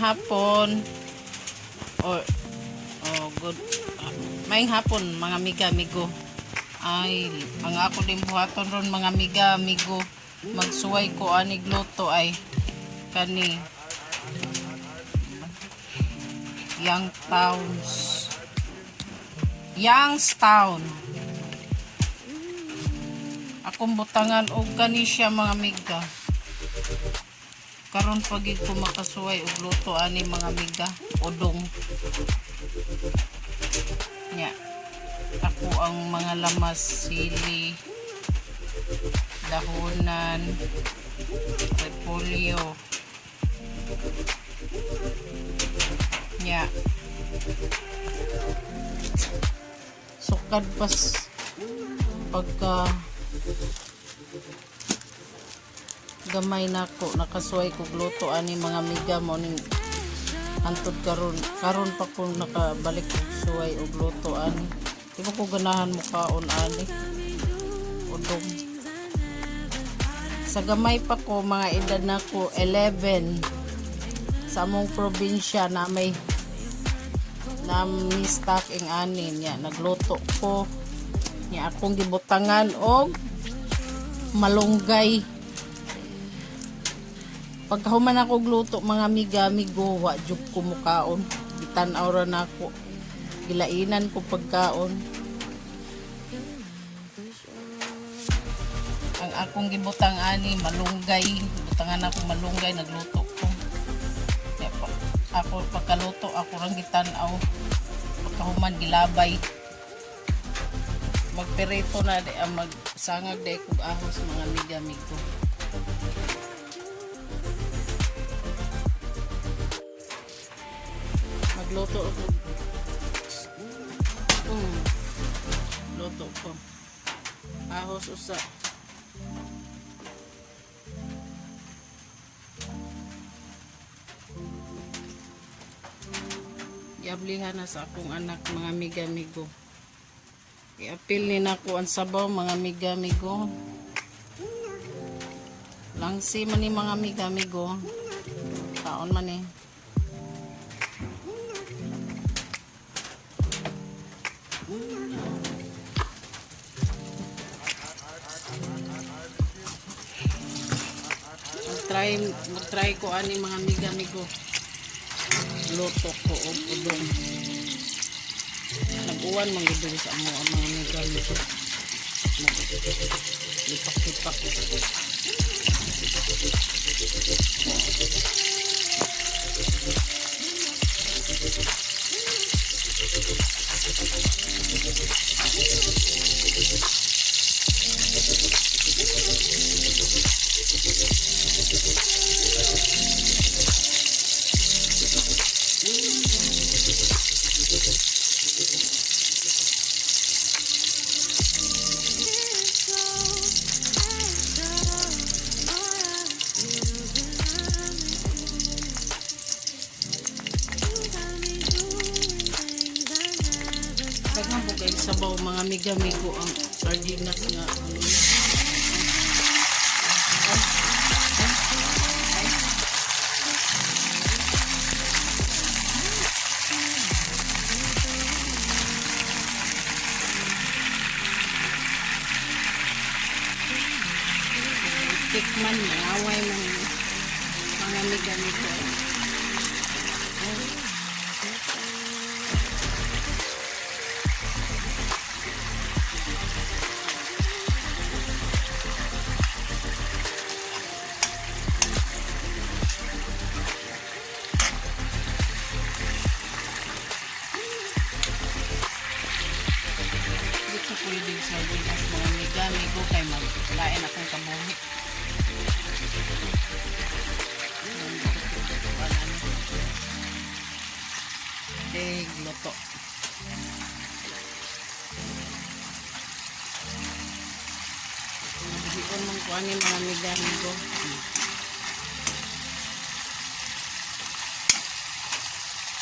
Maayong hapon. Or oh, good. Maayong hapon, mga amiga, amigo. Ay, ang ako din buhaton ron, mga amiga, amigo. Magsuway ko anig luto ay kani Young Towns. Youngstown. Akong butangan og kani siya, mga amiga. Karon pagid ko makasuway og luto ani, mga amiga, udong. Nya. Ako ang mga lamas, sili, dahonan, repolyo. Nya. Sukad pas pagka gamay nako nakasuway kog luto ani, mga amiga, mo ning hantod karon, karon pa ko nakabalik og suway og luto ani. Di ba ko ganahan mo kaon ani udong? Sa gamay pa ko, mga edad nako 11, sa among probinsya na may na stock ing ani niya, nagluto ko niya, akong gibutangan og malunggay. Pagkahuman ako gluto, mga amiga, amigo, wa jud ko mukaon. Gitan-aw ra nako, gilainan ko pagkaon. Ang akong gibutang ani, malunggay. Butangan ako malunggay, nagluto ko. Ya, ako pagkaluto, ako rang gitan-aw. Pagkahuman, gilabay. Magperito na di ang magsangag di kog ahos, mga amiga, amigo. Magluto ako. Luto ko. Ahos usa. Giablihan na sa akong anak, mga amiga, amigo. Iapil ni nako ang sabaw, mga amiga, amigo. Langsi man ni, mga amiga, amigo. Kaon man eh. Mag-try ko ani, mga amiga, amigo. Luto ko og udong. Nag-uwan man gud diri sa amo ang mga amiga, amigo. Lipak-lipak. Daghan po kay sabaw, mga amiga, amigo, ang sardinas nga ano. Ay. Tikman, mangaway man mga amiga, amigo. Ay. Dito pwede sardinas, mga amiga, amigo, kay maglain akong kabuhi. Tig luto. Nabihion man ko ani, mga amiga, amigo.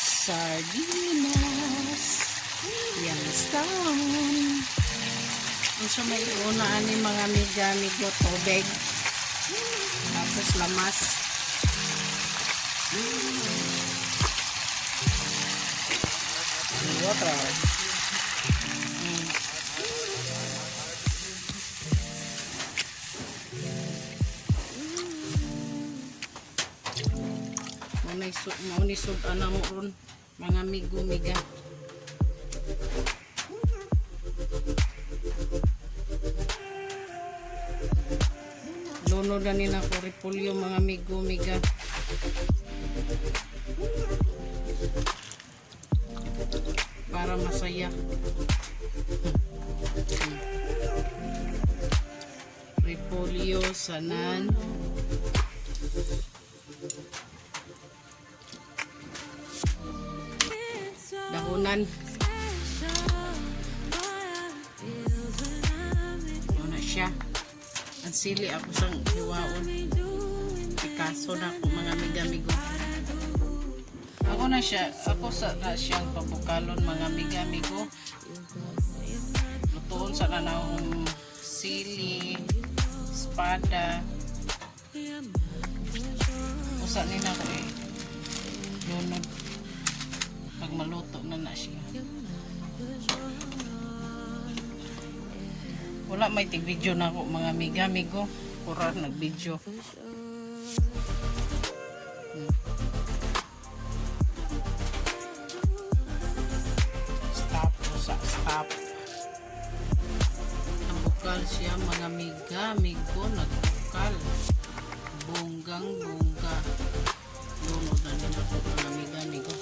Sardinas. Youngstown. Unsa may una ani, mga amiga, amigo? Tubig. Tapos lamas. Water. Mao ni sud ana mo ron mga amigo miga. Lunod na ni nako repolyo, mga amigo miga. Para masaya. Repolyo, sanan. Dahunan. Yun na siya. Ang sili ako sang hiwaon. Pikaso na ako, mga amiga-amigo. Ako na siya. Ako sa na siyang pabukalon, mga amiga-amigo. Lutuon sa kanahong sili, espada. Usa ni na ko eh. Lunod. Pag maluto na na siya. Wala may tig video na ako, mga amiga amigo. Pura nag-video. Stop usa, stop. Ang bukal siya, mga amiga amigo, nagbukal. Bonggang bongga. Lunod na din ako, mga amiga amigo.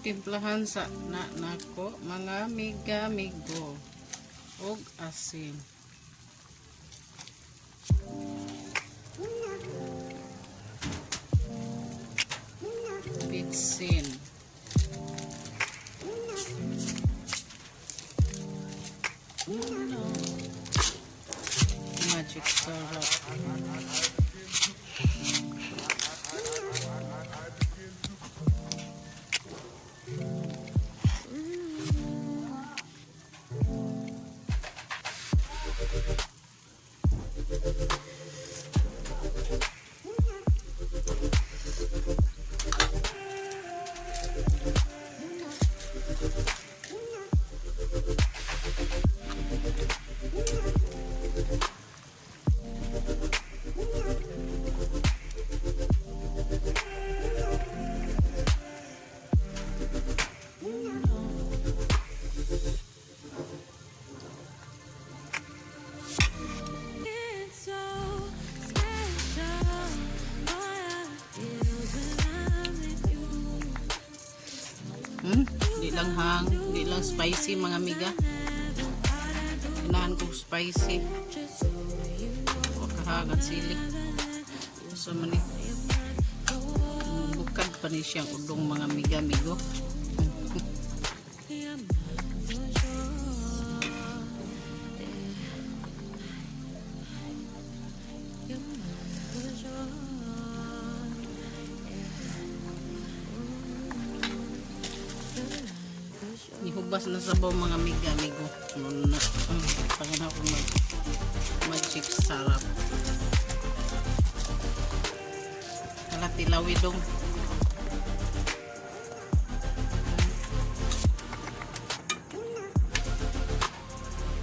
Timplahan sa na nako, mga amiga amigo, og asin. Bitsin. Magic sarap. It's so special. Boy, I feels when I'm with you. Di lang hang, di lang spicy, mga amiga. Ganahan kong spicy. O kahagat sili. So man ni. Bukad pa ni siyang udong, mga amiga amigo. Nihubas na sabaw, mga amiga amigo. Ano na, tangan ako mag magic sarap. Kalatilawi dong.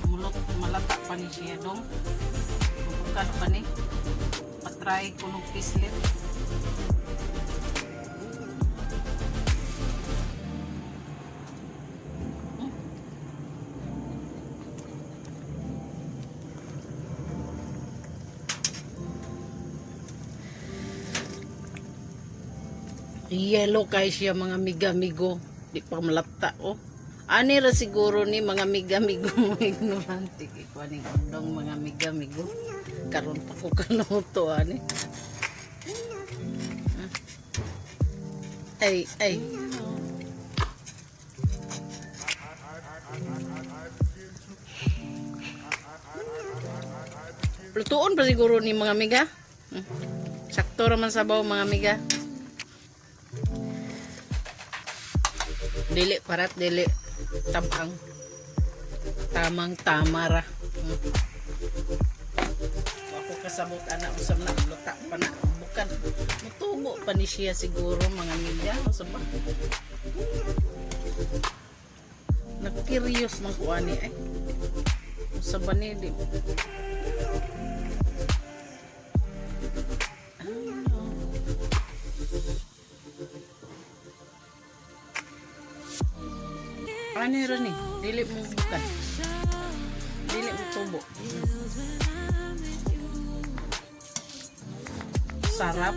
Mulot malata pa ni siya dong. Bukad pa ni. Patry ko nung pislit. Yellow kay siya, mga amiga-amigo. Di pa malata oh. Ani ra siguro ni, mga amiga-amigo, ignorante kay ko ani undong, mga amiga-amigo. Karon pa ko kaluto ani. Ah. Ay ay. Lutuon pa siguro ni, mga amiga. Sakto ra man sabaw, mga amiga. Dili parat, dili tabang. Tamang tama ra. Ako kasabot ana usab na luta pa na bukan mutubo pa ni siya siguro, mga amiga, usab ba? Nag-curious man ko ani ay. Usab ba ni di? Ah, Ani ra ni, dili mo bukan. Dili mo tubo. Sarap.